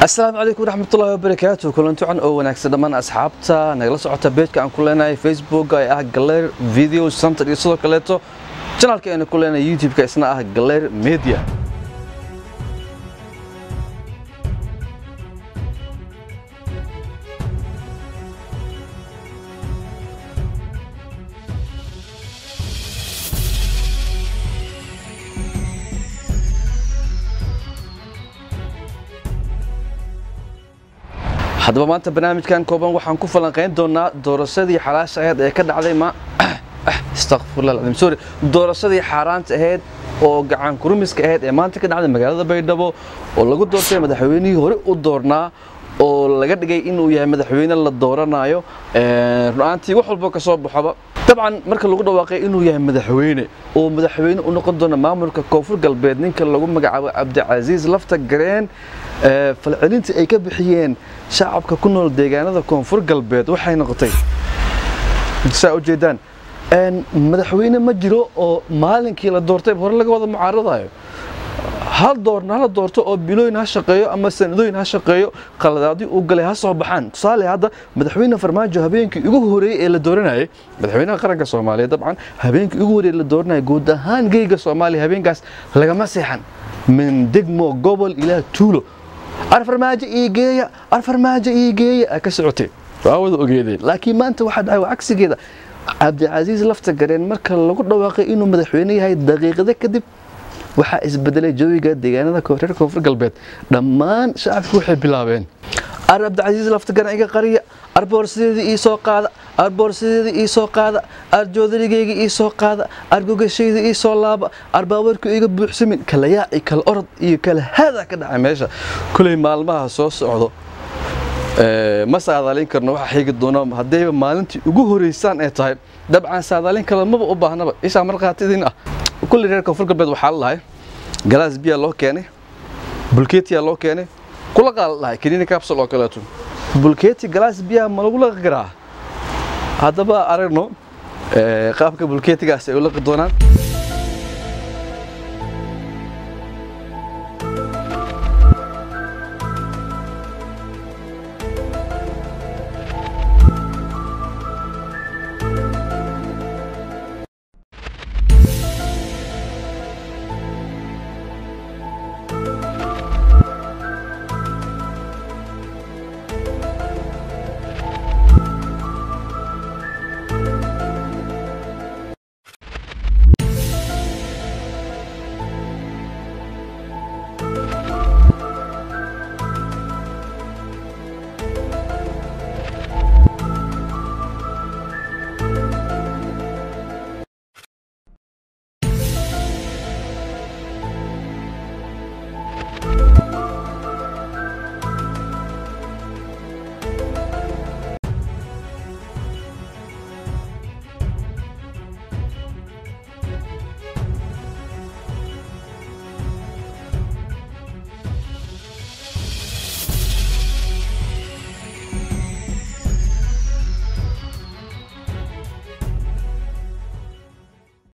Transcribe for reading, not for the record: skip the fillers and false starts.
Asalaamu calaykum waraxmatullahi wabarakaatu. Kulanti wacan oo wanaagsan dhammaan asxaabta nagala socota page-ka aan ku leenahay Facebook ee ah Galer Video Center, iyo sidoo kaleeto channelka aynu ku leenahay YouTube-ka isna ah Galer Media. Haddaba maanta barnaamijkan kooban waxaan ku falanqeyn doonaa doorashadii xalaasha ahayd ee ka dhacday ma, astaqfirullah alcadiim, sorry, doorashadii xaaraanta ahayd oo gacan kurumiska ahayd ee maanta ka dhacday magaalada Baydhabo, oo lagu doortay madaxweynihii hore u doornaa oo laga dhigay inuu yahay madaxweyne la dooranayo. Runaantii wax walba ka soo baxoba, dabcan marka lagu dhawaaqay inuu yahay madaxweyne oo madaxweyne u noqon doono maamulka Koonfur Galbeed ninka lagu magacaabo Cabdicasiis Lafta Gareen, falcelintii ay ka bixiyeen shacabka ku nool deegaanada Koonfur Galbeed waxay noqotay saa ujeedaan. Madaxweyne ma jiro oo maalinkii la doortay hore laga wada mucaaradayo. Hal doorna hala doorto oo bilooyin ha shaqeeyo ama sanadooyin ha shaqeeyo, qaladaadii uu galay ha soo baxaan. Tusaale, hadda madaxweyne Farmaajo habeenkii ugu horeeyey ee la dooranayay madaxweynaha qaranka Soomaaliya, dabcan habeenkii ugu horeeyey la dooranayay guud ahaan geyga Soomaaliya habeenkaas lagama seexan, min degmo, gobol ilaa tuulo, "Ar Farmaajo ii geeya, ar Farmaajo ii geeya" ka socotay, waa wada ogeedeen. Laakiin maanta waxaa dhacay waa cagsigeeda. Cabdicasiis Lafta Gareen marka lagu dhawaaqay inuu madaxweyne yahay, daqiiqado kadib waxaa isbedelay jawiga deegaanada reer Koonfur Galbeed. Dhammaan shacabku waxay bilaabeen, "Ar Cabdicasiis Lafta Gareen iga qariya, ar boorsadeedii ii soo qaada, ar boorsadeedii ii soo qaada, ar joodarigayga ii soo qaada, ar gogashayda ii soo laaba, ar baawarku iga buuxsamin." Kala yaaci, kala orod iyo kala haadaa ka dhacay meesha. Kuley maalmaha soo socdo ma saadaalin karno waxa xigi doona. Haddayba maalintii ugu horeysaan ay tahay, dabcan saadaalin kale maba u baahnaba, ishaa markhaatidin ah. Kulli reer Koonfur Galbeed waxaa la lahay galaas biyaa loo keenay, bulkeetiyaa loo keenay, kula qaala lahay kaniini capsule oo kaleeto. Bulkeeti galaas biyaha ma lagu laqi karaa? Haddaba aragno qaabka bulkeetigaas ay u laqi doonaan.